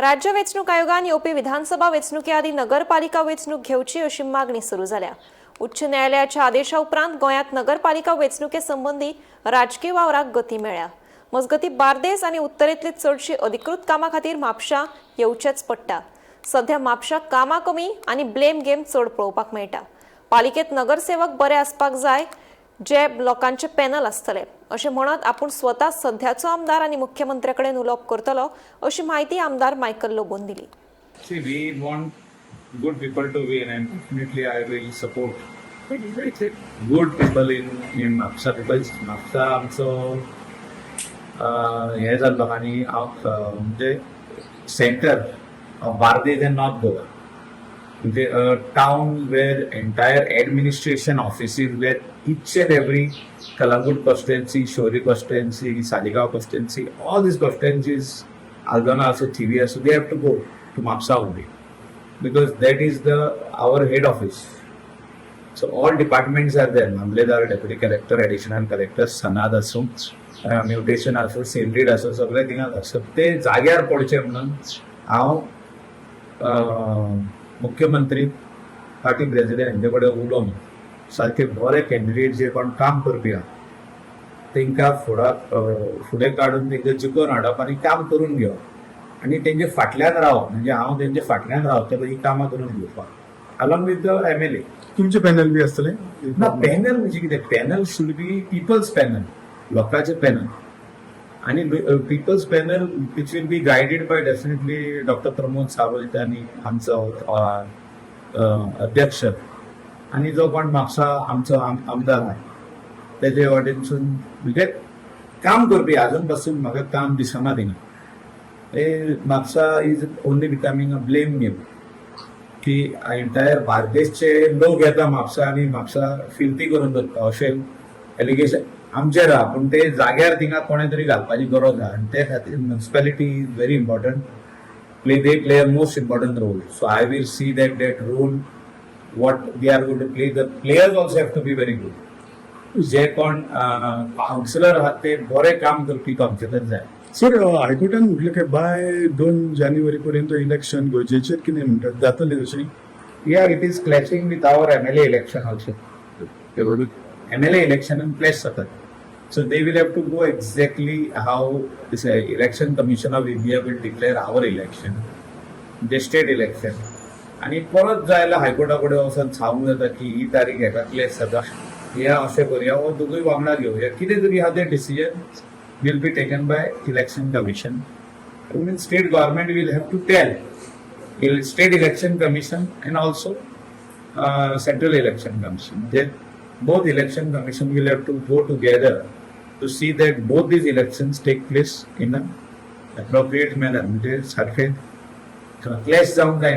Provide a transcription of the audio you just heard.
राज्य वेंचणूक आयोगान येवपी विधानसभा वेंचणुके आदीं नगरपालिका वेंचणूक घेवची अशी मागणी सुरू जाल्या. उच्च न्यायालयाच्या आदेशा उपरांत गोंयांत नगरपालिका वेंचणुके संबंदी राजकी वावराक गती मेळ्ळ्या. मजगतीं, बार्देस आनी उत्तरेंतली चडशी अधिकृत कामां खातीर म्हापशा येवचेंच पडटा. सध्या म्हापशा कामां कमी आनी ब्लेम गेम चड पळोवपाक मेळटा. पालिकेत नगरसेवक बरे आसपाक जाय, जे लोकांचे पॅनल आसतले, अशें म्हणत आपूण स्वता सध्याचो आमदार आनी मुख्यमंत्र्या कडेन उलोवप करतलो, अशी म्हायती आमदार मायकल लोबोन दिली. See, we want good people to win, and definitely I will support good people in Mapsa because Mapsa आमचो हें जाल्लो आनी म्हणजे center of Bardez and North Goa, म्हणजे town where entire administration offices, where each and every Calangute constituency, Shorey constituency, Saligao constituency, all these constituencies, Aldona also, Thivim also, they have to go to Mapsa only because that is the our head office. So all departments are there. Mamledar, deputy collector, additional collector, Sanand आसूं, mutation आसूं, sale did आसूं, सगळे थिंगा आसा. ते जाग्यार पडचे म्हणून हांव मुख्यमंत्री, पार्टी प्रेसिडेंट हांचे कडेन उलोवन सारके बरे कॅन्डिडेट, जे कोण काम करपी आहा, तांकां फुडें काडून तांकां जिखोवन हाडप आनी काम करून घेवप आनी तेंचे फाटल्यान रावप. म्हणजे हांव तेंच्या फाटल्यान रावतलो ही कामां करून घेवपाक along with the MLA. तुमचे पॅनल बी आसतले? ना, पॅनल म्हणजे कितें? Panel should be people's panel, लोकांचे पॅनल आणि people's panel which will be guided by definitely Doctor Pramod Sawant आणि आमचो अध्यक्ष आणि जो कोण म्हापसा आमचो आमदार आहा, तेजे वाटेनसून. म्हणजे काम करपी अजून पासून म्हाका काम दिसना थिंगा. Mapusa is only becoming a blame game की एंटायर बार्देसचे लोक येता म्हापसा आनी म्हापसा फिल्ती करून दवरता, अशें एलिगेशन आमचेर आहा. पूण ते जाग्यार थिंगा कोणें तरी घालपाची गरज आहा आनी ते खातीर municipality is very important play they play a most important role. So I will see that that role what they are going to play, the players also have to be very good. जे कोण counsellor आहात, ते बरे काम करपी counsellor जाय. Sir, हायकोर्टान म्हटलें की बाय 2 जानेवारी पर्यंत इलेक्शन गरजेचें कितें म्हणटात, जातलें तशें? Yeah, it is clashing with our MLA election also. MLA election in clash जातात. So they will have to go exactly how this Election Commission of India will declare our election, the state election. आणि परत जायला हायकोर्टा कडेन वचून सांगूंक जाता की ही तारीख हेका क्लॅश जाता, हे अशें करुया वो दोगूय वांगडा घेवया. कितें तरी आहा तें decision will be taken by Election Commission. I mean, state government will have to tell State Election Commission and also Central Election Commission. Then both election commission will have to go together to see that both these elections take place in a appropriate manner. म्हणजे सारखे clash जावंक जायना.